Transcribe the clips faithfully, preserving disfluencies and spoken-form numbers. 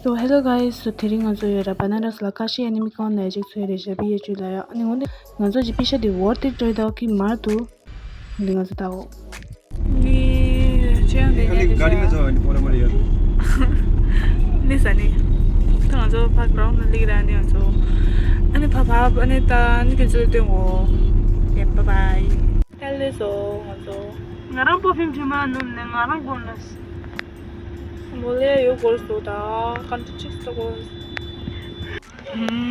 So hello guys, so དེ་རིང་ང་ཚོ་ཡོད་ར་བ་ན་ར་སི་ལ་ཀ་ཤི་ཨེ་ནི་མི་ཀོན་ལ་ཅིག་ཚོས་རེ་ཞབས་ཡེ་ཅུ་ལ་ཡ། ཨ་ནི་འོན་ཏེ་ང་ཚོ་ཅི་པི་ཤ་དེ་ཝོར་ཏི་ཀྲེ་ཌོག་གི་མར་དུ་འདི་ང་ཚོ་ལྟ་འོ། ནི་ཆེ་ཡང་དེ་ཉལ་དེ་ཤ་ནི་ས་ནི་ད་ང་ཚོ་ཕ་གྲོང་ན་ལིག་ར་ནི་ང་ཚོ་ཨ་ནི་ཕ་ཕ་ཨ་ནི་ད་ཨ་ནི་དེ་ཚོ་སྟོན་འོ། ཡེ་བའི་བའི། ཨེ་ལེ་སོ་ང་ཚོ། ང་རང་པར་ཕིའུམ་དྲི་མ་ནུབ་ནས་ང་རང་གོན་ལ། མོ་ལེ་ཡོད་སྐོར་སོ་ད་ཀན་ཊི་ཅིག་སྟོ་གོ།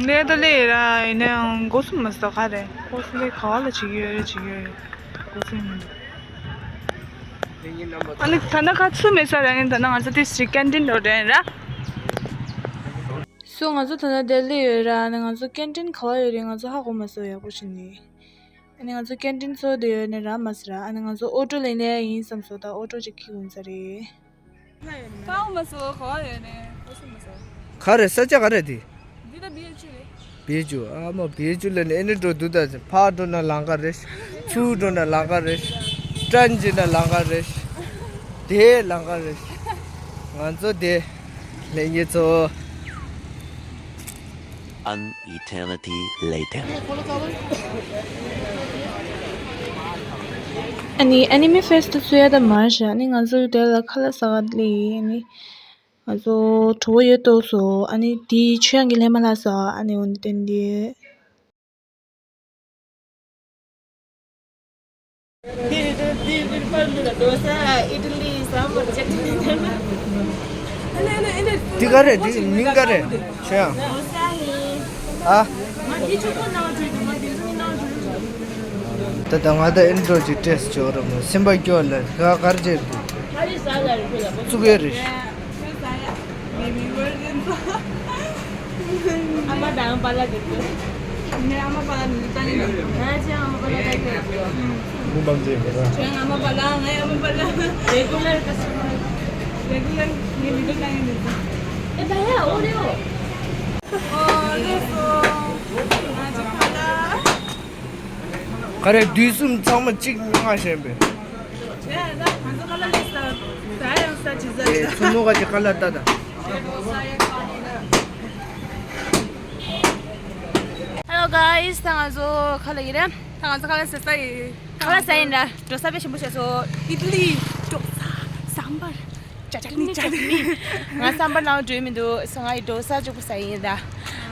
ལེ་ད་ལེ་ར་ཡིན་ནའང་གོ་སུ་མ་སོ་ག་རེ་གོ་སུ་ལེ་ག་བ་ལ་བྱེད་ཀྱི་ཡོད་རེད་བྱེད་ཀྱི་ཡོད་རེད་གོ་སུ་མི་འདུག་ཨ་ནི་ད་ནི་ཁ་ཚུར་མེད་ས་ར་ནི་ད་ནི་ང་ཚོ་དེ་སི་ཀན་ཊིན་འགྲོ་དྲན་ར། སུ་ང་ཚོ་ད་ནི་ལྡི་ལི་ཡོད་ར་ནི་ང་ཚོ་ཀན་ཊིན་ག་བ་ཡོད་རེད་ང་ཚོ་ཧ་གོ་མ་སོ་ཡག་པོ་བྱས་ནི། ཨ་ནི་ང་ཚོ་ཀན་ཊིན་ཚོ་དེ་ཡོད་ནི་ར་མ་སི་ར། ཨ་ནི་ང་ཚོ་ཨོ་ཊོ་ལེན་ནས་ཡིན་བསམ་སོ་ད་ཨོ་ཊོ་ཅིག་ཁྱེར་ཡོང་ས་རེད། ཧ་གོ་མ་སོ་ག་བ་ཡོད་ནི་གོ་སུ་མ་སོ། ག་རེ་ས་ཆ་ག་རེ་དེ། འདི་ད་བི་ཨེཆ་ཡུ་རེད། བི་ཨེཆ་ཡུ་ཨ་མ་བི་ཨེཆ་ཡུ་ལ་ནི་ཨེ་ནི་འགྲོ་འདུག་ད་ཕར་འགྲོ་ན་ལམ་ཁ་རེད། ཚུར་འགྲོ་ན་ལམ་ཁ་རེད། ཀྲན་བྱེད་ན་ལམ་ཁ་རེད། དེ་ལམ་ཁ་རེད། ང་ཚོ་དེ་ལྷན་རྒྱས་ཚོ། An eternity later. ཨ་ནི་ཨེ་ནི་མི་ཕེ་སི་ཊི་ཚུགས་ཡ་ད་མར་ཤ་ཨ་ནི་ང་ཚོ་དེ་ལ་ཁ་ལག་ཟ་ག་སླེབས་ཡིན། ཨ་ནི་ང་ཚོ་གྲོགས་པོ་ཡོད་ཏོག་སོ་ཨ་ནི་དེའི་ཆོས་དབྱངས་ཀྱི་ལྷས་མ་ལ་ཟ་ཨ་ནི་འོན་ཏེ་འདི། འདི་ག་རེ་འདི་མིང་ག་རེ་ཆོས་དབྱངས། ཨ། ད་ལྟ་ང་ད་ཨིན་ཊྲོ་ཅིག་ཊེ་སི་ཊི་བྱོས་ར་མོ་སེམས་པ་སྐྱོ་ལ་ག་གར་བྱེད་འདུག་བཙུགས་ཡས་རེད། ཨ་མ་དང་པ་ལ་འདུག་ངའི་ཨ་མ་པ་ལ་འདུག་ད་ནི་ང་ཅི་ཨ་མ་པ་ལ་ད་ནི་མུ་བམ་ཅེ་མེ་ར། ཁྱོད་ཨ་མ་པ་ལ་ངའི་ཨ་མ་པ་ལ་རེ་གུ་ལར་ཀ་སི་ཊ་མར་རེ་གུ་ལར་ངའི་བི་ཌི་ཡོ་ལྟ་ཡིན་འདུག་ཨེ་ད་ཡ་ཨོ་རེ་ཨོ། ཨོ་ལེ་སོ། ང་ཅི་པ་ལ། ག་རེ་དུས་གསུམ་ཚང་མ་གཅིག་མངའ་བཞིན་པས། ཡ་ད་ང་ཚོ་ཁ་ལག་ལས་ས་ཟ་ཡང་ས་ཅི་ཟ་ཡ། མཚོ་མོ་ག་ཅི་ཁ་ལག་ལྟ་ད། Hello guys, ད་ང་ཚོ་ཁ་ལག་ཡིན་རེད། ད་ང་ཚོ་ཁ་ལག་ཟ་ས་ཡིན། ཁ་ལག་ཟ་ཡིན་ར། འགྲོ་ས་དཔེ་ཞིམ་པོ་བྱས་སོ། ཨིད་ལི། འགྲོ་ས། སམ་བར། ཅ་ཅ་ནི་ཅ་ནི། ང་སམ་བར་ནང་འགྲོ་མི་འདུག་སོ་ང་ཡི་འགྲོ་ས་གཅིག་པུ་ཟ་ཡིན་ད།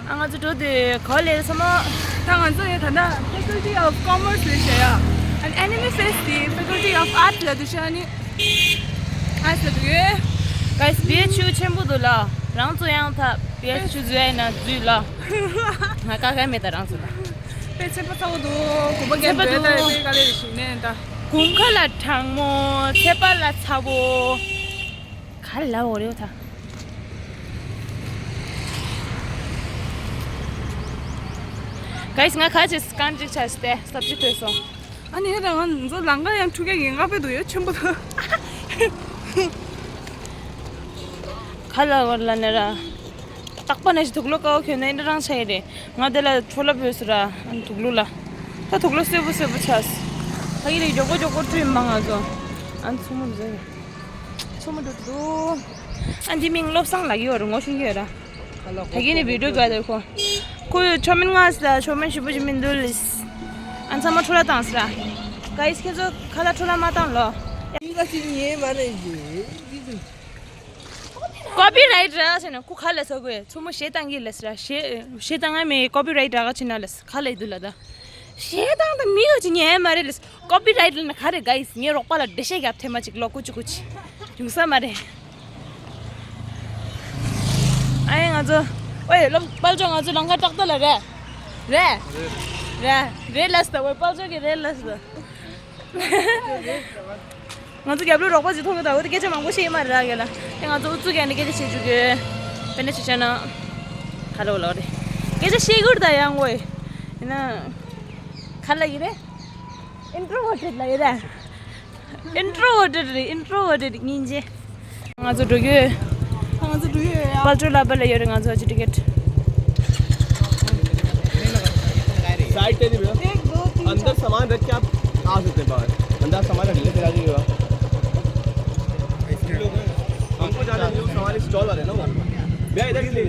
ཨ་ང་ཚོ་འགྲོ་དུས་གོ་ལེ་སོ་མོ། ད་ང་ཚོ་ཡོད་ད་ལྟ་Faculty of Commerce ལ་བྱས་ཡ། ཨ་ནི་ཨེ་ནི་མི་ཕེ་སི་ཊི་དེ་Faculty of Art ལ་འདུག་ཤ་ཨ་ནི། ཨ་ས་དུ་ཡོད། Guys བེད་ཆུ་ཆེན་པོ་འདུག་ལ། རང་ཚོ་ཡང་ད་བེད་ཆུ་འཛུལ་ཡ་ཡིན་ན་འཛུལ་ལ། ང་དཀའ་ཁག་མེད་ད་རང་ཚོ་ད། དཔེ་ཚད་པ་ཚ་བོ་འདུག་གོམ་པ་རྒྱབ་འདོད་ད་དཔེ་དཀའ་ལས་རེ་ཞིག་ནས་ད། དགུན་ཁ་ལ་གྲང་མོ་ཚད་པ་ལ་ཚ་བོ། ག་རེ་ལབ་འོ་རེ་བ་ད། Guys ང་ཁ་ཅིག་སྐང་ཅིག་ཆ་སྟེ་སབ་ཅི་ཐོས་སོང་། ཨ་ནི་ད་ང་ཚོ་ལམ་ཁ་ཡང་འཁྲུག་ཡ་ཡིན་ང་དཔེ་འདུག་ཡ་ཆེན་པོ་ད། ག་ལ་བར་ལ་ནི་ར། རྟག་པ་ནས་དུག་ལོག་ཀའོ་ཁྱོད་ནས་འདྲ་རང་ཆ་ཡི་རེད། ང་དེ་ལ་འཕྲོ་ལ་བོས་སུ་ར་ཨ་ནི་དུག་ལོག་ལ། ད་དུག་ལོག་སེར་པོ་སེར་པོ་ཆགས། ད་ཡི་རེད་མགྱོགས་པོ་མགྱོགས་པོ་བྲོས་མ་ང་ཚོ། ཨ་ནི་མཚོ་མོ་འདུག་མཚོ་མོ་འགྲོ་འདུག་ཨ་འདི་མིང་བློ་བཟང་ལགས་ཡོད་རེད་ངོ་ཤེས་ཀྱི་ཡོད་ར། ད་གིན་ནི་བི་ཌིའོ་བརྒྱབ་དེ་ཁོ། ཁོ་ཆོ་མིན་ང་ས་ཆོ་མིན་ཞིབ་པོ་ཞིག་མིན་འདུག་ལིས། ཨ་ཚང་མ་འཕྲོ་ལ་བཏང་ས་ར། ག་ཡིས་ཁྱེད་ཚོ་ཁ་ལ་འཕྲོ་ལ་མ་བཏང་ལོ། ཡིན་ག་ཅི་ཉེ་མ་རེད་ཡིན། ཀོ་པི་རའིཊ་རག་ཆེ་ན་ཁུ་ཁ་ལ་ས་གོས་ཚུ་མོ་ཞེ་བཏང་གི་ལས་ར་ཞེ་ཞེ་བཏང་ང་མེ་ཀོ་པི་རའིཊ་རག་ཆེ་ན་ལས་ཁ་ལ་ཡི་དུ་ལ་ད། ཞེ་བཏང་ད་མི་ག་ཅི་ཉན་མ་རེད་ལས་ཀོ་པི་རའིཊ་ལ་ན་ག་རེ་ག་ཡིས་ངའི་རོགས་པ་ལ་འགྲེལ་བཤད་རྒྱབ་ཐེངས་མ་གཅིག་ལོ་ཀུ་ཅི་ཀུ་ཅི་ཡོང་ས་མ་རེད། ཨ་ཡེ་ང་ཚོ་ཨོ་ཡེ་ལོ་དཔལ་འབྱོར་ང་ཚོ་ལང་ཀ་ཏག་ཏག་ལ་རེད་རེད་རེད་རེད་ལས་ད་ཨོ་དཔལ་འབྱོར་གི་རེད་ལས་ད། ང་ཚོ་རྒྱབ་ལོགས་རོགས་པ་ཅིག་མཐོང་གི་འདུག་འོ་དེ་སྐད་ཆ་མང་པོ་བཤད་ཡི་མ་རེད་ར་ག་ལ། དེ་ང་ཚོ་ཨུ་ཚུགས་ཀྱི་ཨ་ནི་སྐད་ཆ་བཤད་བཅུག་གི། དཔེར་ན་ཅིག་བྱས་ན། ག་རེ་ལབ་རེད། སྐད་ཆ་བཤད་ཀྱི་ཡོད་རེད་ད་ཡང་ངོ་། ཡིན་ན། ག་ལ་ཡི་རེད། ཨིན་ཊྲོ་ཝར་ཊེཌ་ལ་ཡི་རེད། ཨིན་ཊྲོ་ཝར་ཊེཌ་རེད་ཨིན་ཊྲོ་ཝར་ཊེཌ་སྙིང་རྗེ། ང་ཚོ་འགྲོ་གི་ཡོད། ང་ཚོ་འགྲོ་གི་ཡོད་ཡ། དཔལ་འབྱོར་ལགས་པ་ལ་ཡོད་རེད་ང་ཚོ་ཅི་ཊི་ཀེཊ། side table पे एक दो तीन अंदर सामान रख के आप आ सकते हैं बाहर। अंदर सामान रख लेते राजू। हमको जाना है जो सामान स्टॉल वाले ना वहाँ पर। भैया, इधर से ले।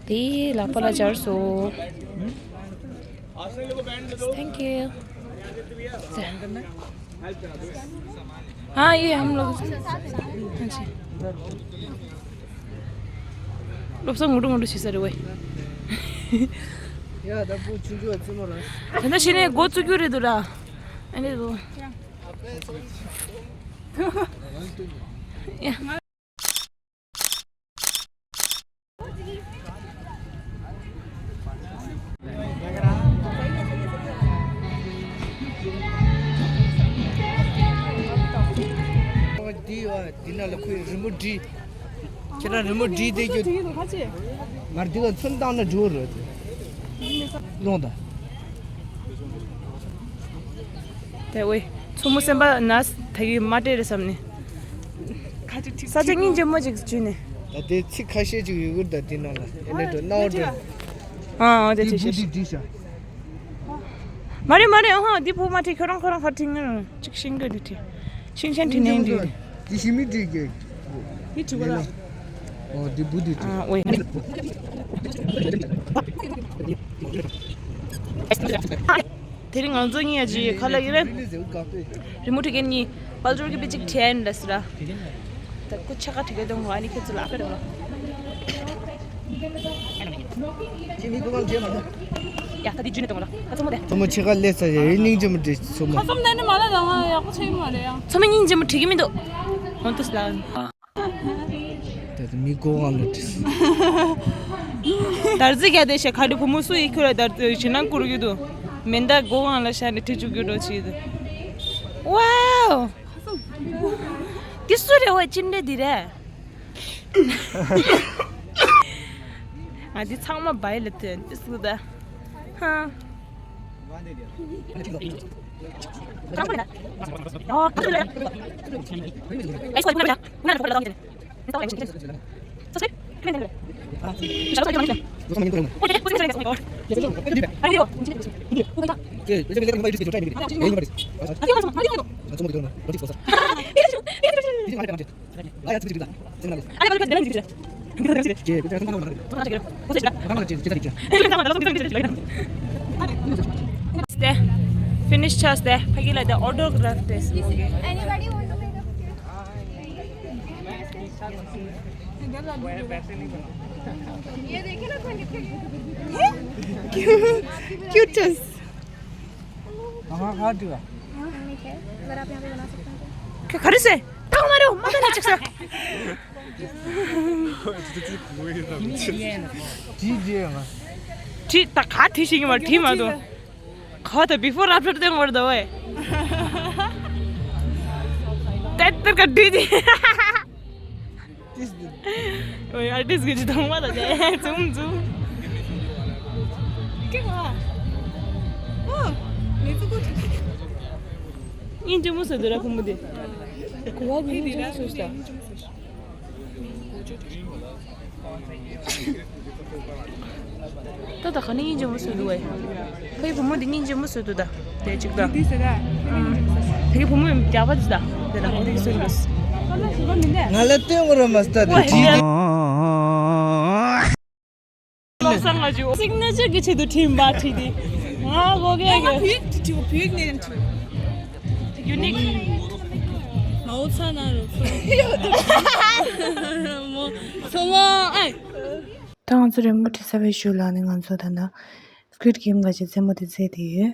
དེ་ལག་པ་ལ་སྦྱར་སོང་། Thank you. हाँ, ये हम लोग। हाँ जी। སློབ་གསོ་ངོ་སྤྲོད་ངོ་སྤྲོད་བྱེད་ས་རེད་ཝེ། ཡ་ད་བུ་ཆུང་ཆུང་བཙུན་མོ་ར། ད་ལྟ་ཤི་ནས་འགོ་བཙུགས་རྒྱུ་རེད་འདུག་ར། ཨ་ནི་འདུག་ཡ། འདི་ཡོད་འདི་ན་ལ་ཁོས་རི་མོ་བྲིས། ཁྱེད་རང་རི་མོ་བྲིས་དེ་ཁྱོད། མར་འདི་ག་ཚོན་བཏང་ན་འགྲོ་རེད། རླུང་དང་། དེ་ཝེ། མཚོ་མོ་སེམས་པ་ན་ད་གི་མ་སྤྲད་རེད་བསམ་ནས། ས་ཆ་སྙིང་རྗེ་མོ་ཅིག་བརྒྱུད་ནས། ད་དེ་ཚིག་ཁ་ཤས་ཅིག་ཡོད་གི་ད་དེ་ནང་ལ་ཨེ་འདྲ་འགྲོ་སྣང་བ་འགྲོ། ཨ་ཨ་དེ་དེ་ཆེ་བུ་ཤེས། དེ་བྲིས་ཤག་མ་རེད་མ་རེད། ཨ་ཧ་འདི་བུ་མ་བྲིས། ཁྱོད་རང་ཁོ་རང་ཁ་བྲིས་ངར་ཅིག་ཤིང་གི་འདི་བྲིས། ཤིང་ཆེན་བྲིས་ནས་འདི། འདི་ཞི་མི་བྲིས་གི། མི་བྲིས་ག་ལ། ཨོ་འདི་བུ་འདི་བྲིས། ཨ་ཝེ། དེ་རིང་ང་ཚོ་གཉིས་ཡ་ཅི་ཁ་ལ་ཡིན་རེད། རི་མོ་བྲིས་མཁན་གཉིས་པལ་ཅོར་གྱི་པི་ཅིག་བྲིས་ཡིན་ལ་སི་ར། ད་སྐུ་ཆ་ཁ་བྲིས་མཁན་དང་ང་ནི་ཁྱེད་ཚོ་ལ་ཨ་ཁ་རེད་བ། ཁྱེད་མི་གོ་གང་བྱེད་མ་ཐུབ། ཡ་ད་དེ་རྒྱུན་ནས་གཏོང་ལ་ཨ་མཚོ་མོ་དེ། མཚོ་མོ་ཆེ་ཁ་ལས་ས་ཡ་ཡི་སྙིང་རྗེ་མོ་བྲིས་མཚོ་མོ། ཁ་སོམ་ནས་ནི་མ་ལ་དང་ང་ཡག་པོ་ཆེ་གི་མ་རེད་ཡ། མཚོ་མོ་སྙིང་རྗེ་མོ་བྲིས་གི་མི་འདུག་ཧོན་ཏུ་སི་ལ། ད་དེ་མི་གོ་གང་ལ་བྲིས། དར་རྩི་རྒྱ་དེ་ཞེ་ཁ་དྲི་བུ་མོ་སུ་ཡི་ཁྱོད་ལ་དར་རྩི་ཞེ་ནང་བསྐུར་གི་འདུག་མེ་མདའ་སྒོ་ཁང་ལ་ཤར་ནས་ཁྲིད་བཅུག་རྒྱུ་འགྲོ་ཆེ་འདུག་ཝའོ། འདི་སུ་རེད་བ། ཅི་འདྲ་འདི་རེད། ཨ་འདི་ཚང་མ་བའི་ལ་ཐོན་འདི་སུ་ད། ཧ། Finish ཆགས་ཏེ་ཕ་གི་ལ་དེ་ཨོ་ཊོ་གྷ་རབ་ཏེ། Anybody want to make a picture? ये देखिए ना, cute, cute टेस्ट। हाँ, हाँ, ठीक है। अगर आप यहाँ पे बना सकते हैं तो। क्या खड़ी से? ताऊ मारो, मत ना चकसा। जी जी। ཁྲིད་ད་ག་ཁྲིད་ཤེས་ཀྱི་མ་ཁྲིད་མ་འདུག་ཁ་ད་before after དེ་ངོར་ད་ཝེ། དེ་ལྟར་ག་ཁྲིད་དེ། ཨོ་ཡ་ཨར་ཊིསི་གི་ཇི་དང་མ་ད་ཇེ་ཛུམ་ཛུམ། ཀེ་ག་ཨོ་ལེ་ཙུ་གོ། སྙིང་རྗེ་མོ་ཟེར་དུ་ར་ཁུ་མོ་དེ། གོ་བ་གི་སྙིང་རྗེ་མོ་ཟེར་ཤག་ད་ད་ག་ནས་སྙིང་རྗེ་མོ་བཟོས་འདུག་བས། ཕ་གི་བུ་མོ་འདི་སྙིང་རྗེ་མོ་བཟོས་འདུག་ད། དེ་གཅིག་ད། འདི་ཟེར་ད། ཕ་གི་བུ་མོ་རྒྱགས་པ་འདི་ད། དེ་ལ་འདི་བཟོས་འདུག་ང་ལ་སྟོན་དགོས་ར་མ་སྟ་དེ་ཅི། བློ་བཟང་ང་ཅུ་སིག་ནེ་ཅར་གི་ཆེད་དུ་ཁྲིམས་པ་ཁྲིད་དེ། ང་གོ་གེ་གེ། བུ་ཡིག་ཁྲིད་བུ་ཡིག་ནས་ཁྲིད། ཡུ་ནིག་མའོ་ཚ་ན་རུ་ཚོ་མོ་ཚོ་མོ་ཨེ། ད་ང་ཚོ་རི་མོ་བྲིས་ཚར་བའི་གཞུག་ལ་ནི་ང་ཚོ་ད་ལྟ་Squid Game ག་ཅིག་རྩེད་མོ་དེ་རྩེས་ཏེ་ཡོད།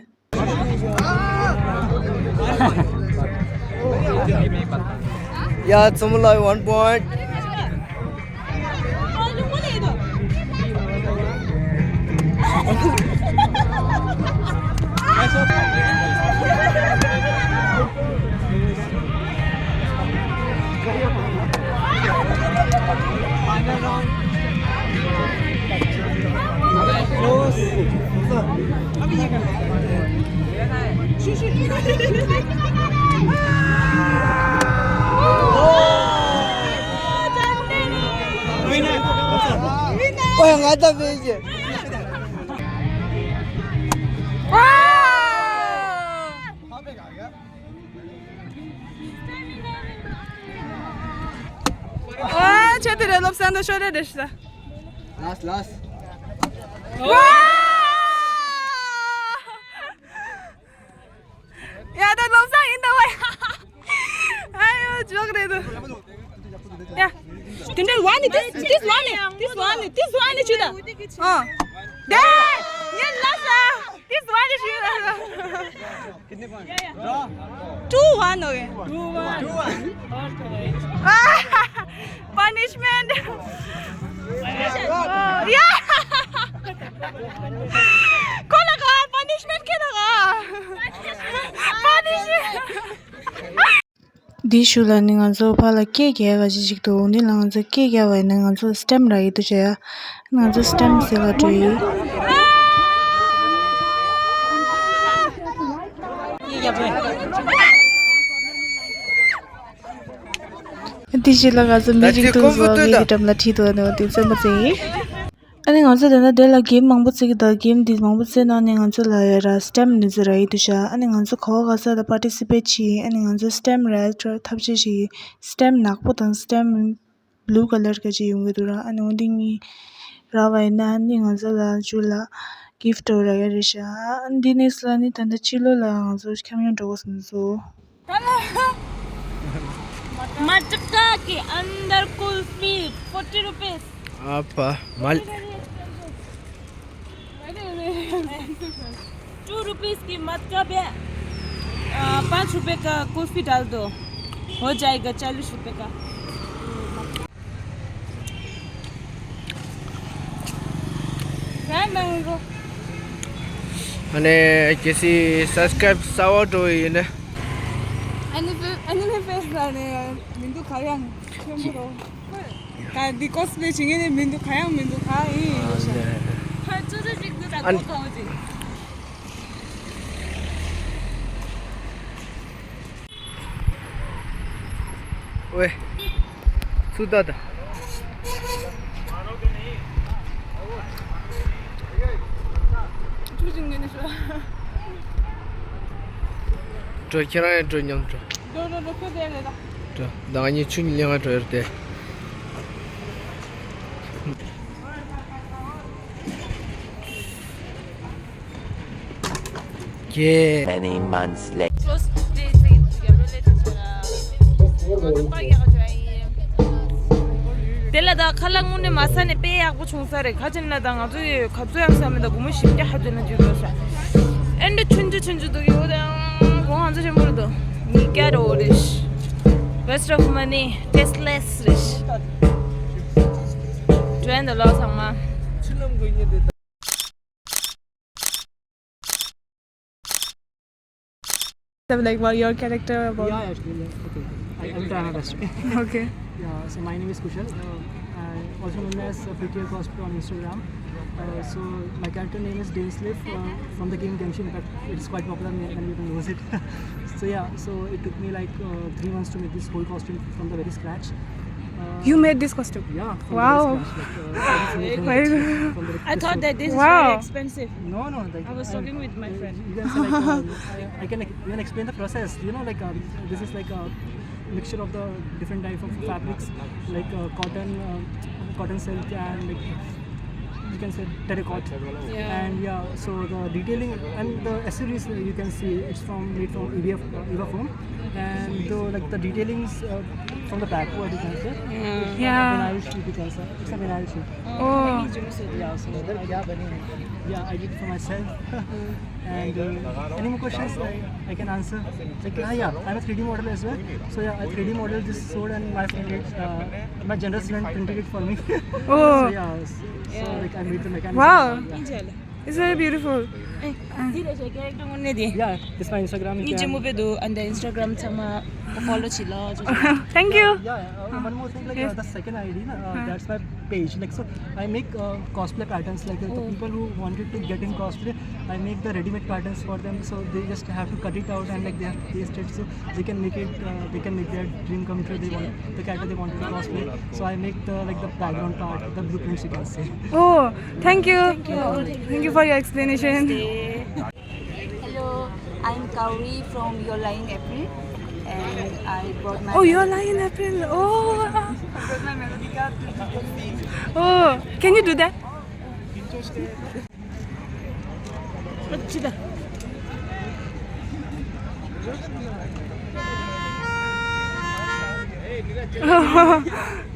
Yeah, Tsumulai one point. ཨོ་ང་ད་བེ་ཡེ། དེ་རེད། བློ་བཟང་དང་ཤོ་རེ་རེད་ཤག་ལ་ལ་ལ། ཡ་ད་བློ་བཟང་ཡིན་ད་བ་ཡ། ཨ་ཡོ་ཇོག་རེད་འདུག་ཡ། དེ་འདྲ་བ་ནི་དེ་དེ་བ་ནི་དེ་བ་ནི་དེ་བ་ནི་ཅི་ད། ཨ། དེ། ཡིན་ལ་ས། དེ་བ་ནི་ཅི་ད། Two one, okay. Two one. Punishment. Yeah. ཁོ་ལ་ག་punishment ཁེ་ལ་ག punishment. འདིའི་གཞུག་ལ་ནི་ང་ཚོ་ཕར་ལ་སྐད་རྒྱག་ཡ་ག་ཅིག་ཅིག་འདུག་འདི་ལ་ང་ཚོ་སྐད་རྒྱག་པ་ཡིན་ན་ང་ཚོ་stamp རག་གི་འདུག་བྱས་ཡ། ང་ཚོ་stamp ཟེར་ལ་འགྲོ་ཡི། དེ་རྗེས་ལ་ང་ཚོ་མི་རིགས་ཐུག་སོ་མི་གི་འགྲམ་ལ་ཁྲིད་འདུག་ཨ་ནི་འོ་དེ་བཙན་པོ་བཙན་ཡིན། ཨ་ནི་ང་ཚོ་དེ་ན་དེ་ལ་game མང་པོ་རྩེ་གི་འདུག game འདི་མང་པོ་རྩེ་ན་ནི་ང་ཚོ་ལ་ཡ་ར་stamp འདི་ཚོ་རག་གི་འདུག་ཤག་ཨ་ནི་ང་ཚོ་ག་བ་ག་ས་ལ་participate བྱེད་ཡིན། ཨ་ནི་ང་ཚོ་stamp རག་ཐབས་ཤེས་བྱེད་ཡིན། stamp ནག་པོ་དང་stamp blue colour ག་ཅིག་ཡོང་གི་འདུག་ར། ཨ་ནི་འོ་འདི་གཉིས་རག་པ་ཡིན་ན་ཨ་ནི་ང་ཚོ་ལ་ཇུ་ལ་gift འདྲ་བོ་རག་ཡ་རེད་ཤག་ཨ་ནི་འདི་next ལ་ནི་ད་ལྟ་ཕྱི་ལོགས་ལ་ང་ཚོ་འཁྱམ་ཡོང་འགྲོ་དགོས་སོང་ཚོ། Two rupees की मटका पे, आ, पाँच रुपए का कुल्फी डाल दो, हो जाएगा चालीस रुपए का। ཨ་ནི་གལ་སྲིད་subscribe གསར་པ་འགྲོ་ཡི་ཡིན་ན། Anime Fest ལ་ནི་མི་འདུག་ག་ཡང་ཆེན་པོ་རོ། ད་འདི་cosplay བྱེད་མཁན་ནི་མི་འདུག་ག་ཡང་མི་འདུག་ག་ཡིན་ཡོད་ཤག་ཨ་ནི་ད་ཅོ་ཅོ་ཅིག་འདུག་ད་ཨ་ནི་གོ་ག་བ་ཅིག་ཝེ། ཚུར་ལྟ་དང་། འགྲོ། ཁྱེད་རང་ཡང་འགྲོ། མཉམ་འགྲོ། འགྲོ་འགྲོ་འགྲོ། ཁྱོད་དེ་རེད་ད། འགྲོ། ད་ང་གཉིས་ཆུ་གཉིས་ལེན་ག་འགྲོ་ཡོད་དེ། ཀྱེ། Many months later. དེ་ལ་ད་ཁ་ལག་དངོས་གནས་མ་ཟ་ནས་དཔེ་ཡག་པོ་བྱུང་ས་རེད། ག་ཅི་ན་ད་ང་ཚོས་ག་ཚོད་ཡང་ཟ་མི་འདུག་སྒོར་མོ་བཞི་བརྒྱ་ཧ་ཅང་ན་ཅིག་འགྲོ་ཤག་ཨེ་འདྲ་ཆུང་ཆུང་ཆུང་ཆུང་འདུག་ཡོད་དང་གོང་ང་ཚོ་ཆེན་པོ་རེད་འདུག་ཉིས་བརྒྱ་འགྲོ་རེད། Waste of money, tasteless རེད། འགྲོ་ཡ་འདུག་ལོ་ཚང་མ། Like what your character about? Yeah, yeah, sure, yeah. Okay. I, I will try my best. Okay. Yeah, so my name is Kushal. Uh, I also known as uh, P T A Cosplay on Instagram. Uh, so my character name is Dane Slip uh, from the game Genshin Impact. It's quite popular and everyone knows it. So yeah, so it took me like uh, three months to make this whole costume from the very scratch. Uh, You made this costume? Yeah, from the very Wow. scratch. Like, uh, from the very I thought that this is Wow. very expensive. No, no. Like, I was talking with my friend. You can say like, uh, I, I can ex- even explain the process. You know, like um, this is like a mixture of the different type of fabrics, like uh, cotton, uh, cotton silk, and like you can say terracotta. Yeah. And yeah, so the detailing and the accessories uh, you can see it's from made from E V F, uh, E V A foam, and the like the detailings uh, from the backward you can say. Yeah. It's Yeah. a vinyl sheet you can say. It's a vinyl sheet. Oh. Yeah, so I, yeah, I did for myself. And uh, any more questions I, I can answer? Like, yeah, yeah, I'm a three D model as well. So yeah, I three D model this sword and my friend, uh, my generous friend printed it for me. Oh. So yeah, so, so like I made the mechanism. Wow. Yeah. It's very beautiful. Yeah, this is my Instagram. You can- Thank you. Yeah, yeah, uh, one more thing, like uh, the second I D, na, uh, that's my page. Like so, I make uh, cosplay patterns. Like uh, the people who wanted to get in cosplay, I make the ready-made patterns for them. So they just have to cut it out and like they have to paste it. So they can make it. Uh, they can make their dream come true. They want the character they wanted to cosplay. So I make the like the background part, the blueprints you can say. Oh, thank you. Thank you for your explanation. Hello, I'm Kauri from Your Line April. And I brought my Oh, you're lying in April. Oh. I brought my melodica to the stage. Oh, can you do that?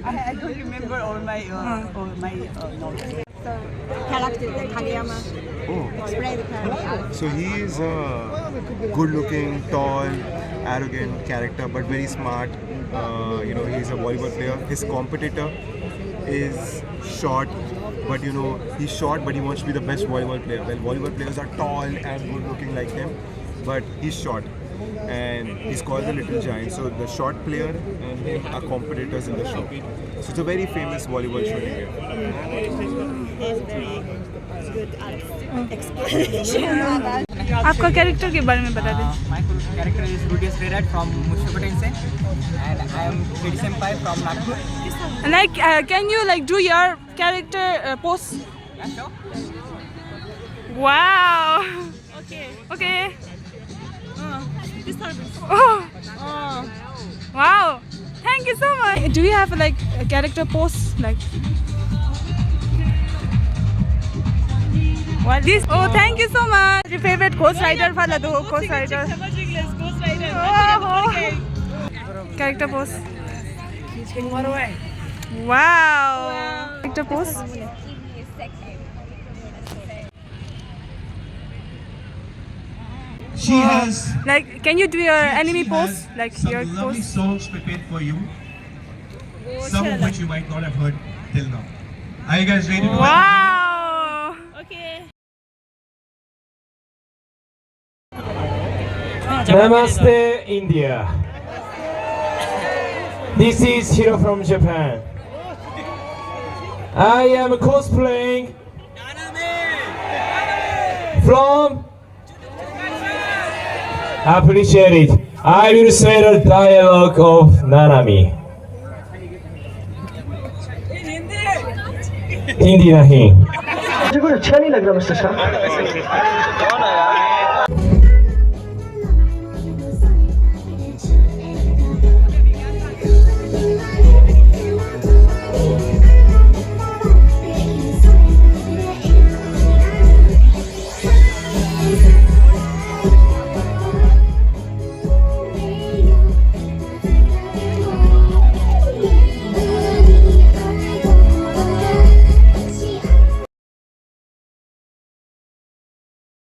I, I don't remember all my uh, all my uh, notes. So, character, the Kageyama. Oh. Explain the character. So he is a good-looking, tall, arrogant character, but very smart. Uh, you know, he's a volleyball player. His competitor is short, but you know, he's short, but he wants to be the best volleyball player. Well, volleyball players are tall and good-looking like him, but he's short. And he's called the Little Giant. So the short player and him are competitors in the show. So it's a very famous volleyball show in India. There's very good explanation. आपका कैरेक्टर के बारे में बता दें। Uh, my character is Rudius Rerat from Mushoku Tensei, and I am K D Senpai from Nagpur. Like, uh, can you like do your character uh, pose? Yeah, sure. Wow. Okay. Okay. Uh, this one. Oh. Oh. Wow. Thank you so much. Do you have like a character pose like? What this? Oh, thank you so much. Your favorite Ghost Rider fala do Ghost Rider. Ghost Rider. Oh. Character pose. Wow. Character pose. She has Like, can you do your anime pose? Like your pose? Songs prepared for you, some of which you might not have heard till now. Are you guys ready to Wow. Okay. Namaste, India. This is Hiro from Japan. I am cosplaying from Appreciate it. I will say the dialogue of Nanami. Hindi नहीं। मुझे कुछ अच्छा नहीं लग रहा मिस्टर शाह।